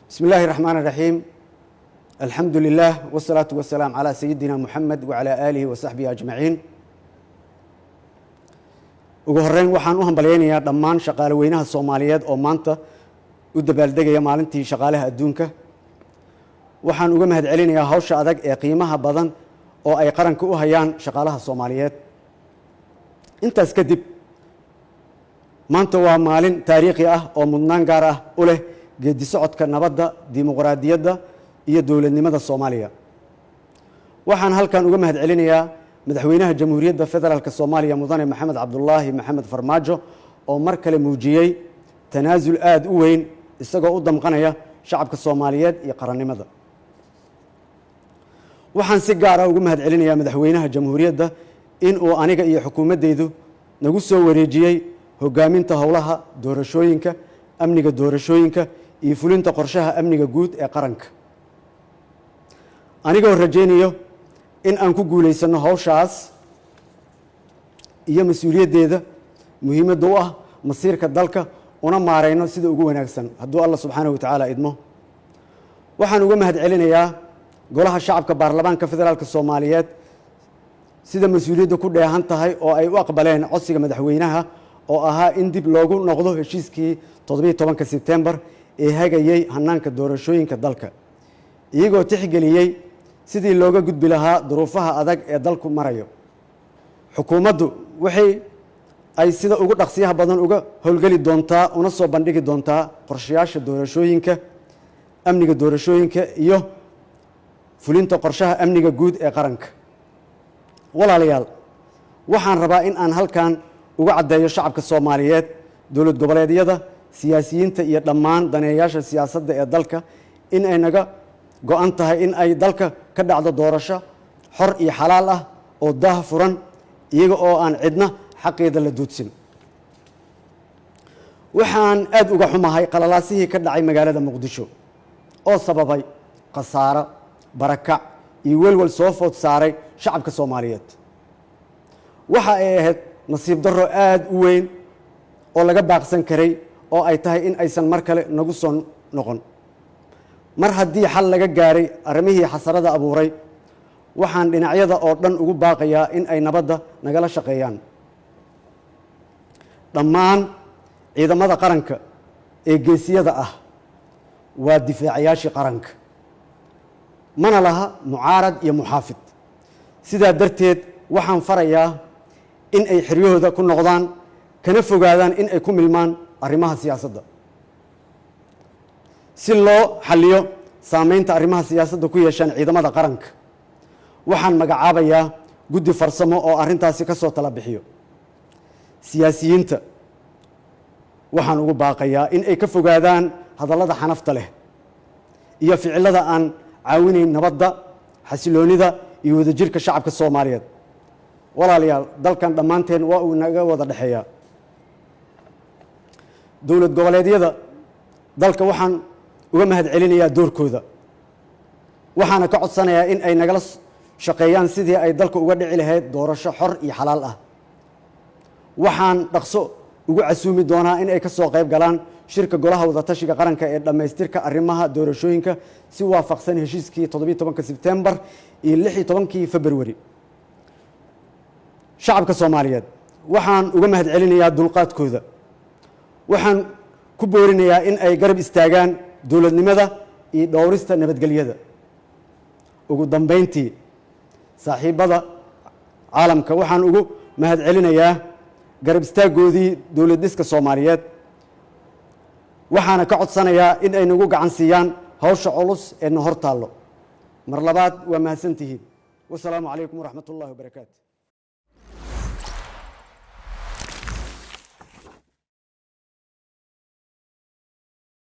Bismi illaahi raxmaan raxiim. Alxamdu lilah wsalaatu wasalaam calaa sayidina Muxamed wacalaa aalihi wa saxbihi ajmaciin. Ugu horeyn, waxaan u hambalyaynayaa dhammaan shaqaale weynaha Soomaaliyeed oo maanta u dabaaldegaya Maalintii Shaqaalaha Adduunka. Waxaan uga mahad celinayaa hawsha adag ee qiimaha badan oo ay qaranka u hayaan shaqaalaha Soomaaliyeed. Intaas kadib, maanta waa maalin taariikhi ah oo mudnaan gaar ah u leh geedi socodka nabadda, dimuqraadiyadda iyo dowladnimada Soomaaliya. Waxaan halkan uga mahad celinayaa Madaxweynaha Jamhuuriyadda Federaalka Soomaaliya, Mudane Maxamed Cabdulaahi Maxamed Farmaajo, oo mar kale muujiyey tanaasul aada u weyn, isagoo u damqanaya shacabka Soomaaliyeed iyo qarannimada. Waxaan si gaar ah ugu mahad celinayaa Madaxweynaha Jamhuuriyadda in uu aniga iyo xukuumaddeydu nagu soo wareejiyey hogaaminta howlaha doorashooyinka, amniga doorashooyinka iyo fulinta qorshaha amniga guud ee qaranka. Anigoo rajaynayo in aan ku guulaysanno hawshaas iyo mas-uuliyaddeeda muhiimadda u ah masiirka dalka, una maarayno sida ugu wanaagsan, hadduu Allah subxaanahu wa tacaala idmo. Waxaan uga mahad celinayaa Golaha Shacabka Baarlamaanka Federaalka Soomaaliyeed sida mas-uuliyadda ku dheehan tahay oo ay u aqbaleen codsiga madaxweynaha oo ahaa in dib loogu noqdo heshiiskii 17-ka Sebtembar ee hagayey hanaanka doorashooyinka dalka, iyagoo tixgeliyey sidii looga gudbi lahaa duruufaha adag ee dalku marayo. Xukuumaddu waxay ay sida ugu dhaqsiyaha badan uga howlgeli doontaa una soo bandhigi doontaa qorshayaasha doorashooyinka, amniga doorashooyinka iyo fulinta qorshaha amniga guud ee qaranka. Walaalayaal, waxaan rabaa in aan halkan uga caddeeyo shacabka Soomaaliyeed, dowlad goboleedyada, siyaasiyiinta iyo dhammaan daneeyaasha siyaasadda ee dalka in ay naga go-an tahay in ay dalka ka dhacdo doorasho xor iyo xalaal ah oo daah furan, iyaga oo aan cidna xaqeeda la duudsin. Waxaan aada uga xumahay qalalaasihii ka dhacay magaalada Muqdisho oo sababay khasaaro, barakac iyo welwel soo food saaray shacabka Soomaaliyeed. Waxa ay ahayd nasiib darro aada u weyn oo laga baaqsan karay oo ay tahay in aysan mar kale nagu soo noqon. Mar haddii xal laga gaaray arrimihii xasarada abuuray, waxaan dhinacyada oo dhan ugu baaqayaa in ay nabadda nagala shaqeeyaan. Dhammaan ciidamada qaranka ee geesiyada ah waa difaacayaashii qaranka, mana laha mucaarad iyo muxaafid. Sidaa darteed, waxaan farayaa in ay xeryahooda ku noqdaan, kana fogaadaan in ay ku milmaan arrimaha siyaasadda, si loo xalliyo saameynta arrimaha siyaasadda ku yeeshaan ciidamada qaranka. Waxaan magacaabayaa guddi farsamo oo arrintaasi ka soo tala bixiyo. Siyaasiyiinta waxaan ugu baaqayaa in ay ka fogaadaan hadallada xanafta leh iyo ficilada aan caawinayn nabadda, xasiloonida iyo wadajirka shacabka Soomaaliyeed. Walaalayaal, dalkan dhammaanteen waa uu naga wada dhexeeyaa. Dowlad goboleedyada dalka waxaan uga mahad celinayaa doorkooda, waxaana ka codsanayaa in ay nagala shaqeeyaan sidii ay dalka uga dhici lahayd doorasho xor iyo xalaal ah. Waxaan dhaqso ugu casuumi doonaa in ay ka soo qayb galaan shirka Golaha Wadatashiga Qaranka ee dhammaystirka arrimaha doorashooyinka, si waafaqsan heshiiskii 17-ka Sebtembar iyo 16-kii Februari. Shacabka Soomaaliyeed waxaan uga mahad celinayaa dulqaadkooda. Waxaan ku boorinayaa in ay garab istaagaan dowladnimada iyo dhowrista nabadgelyada. Ugu dambayntii, saaxiibbada caalamka waxaan ugu mahad celinayaa garab istaaggoodii dowlad dhiska Soomaaliyeed, waxaana ka codsanayaa in ay nagu gacan siiyaan hawsha culus ee na hor taallo. Mar labaad, waa mahadsantihiin. Wasalaamu calaykum waraxmat ullahi wabarakaatu.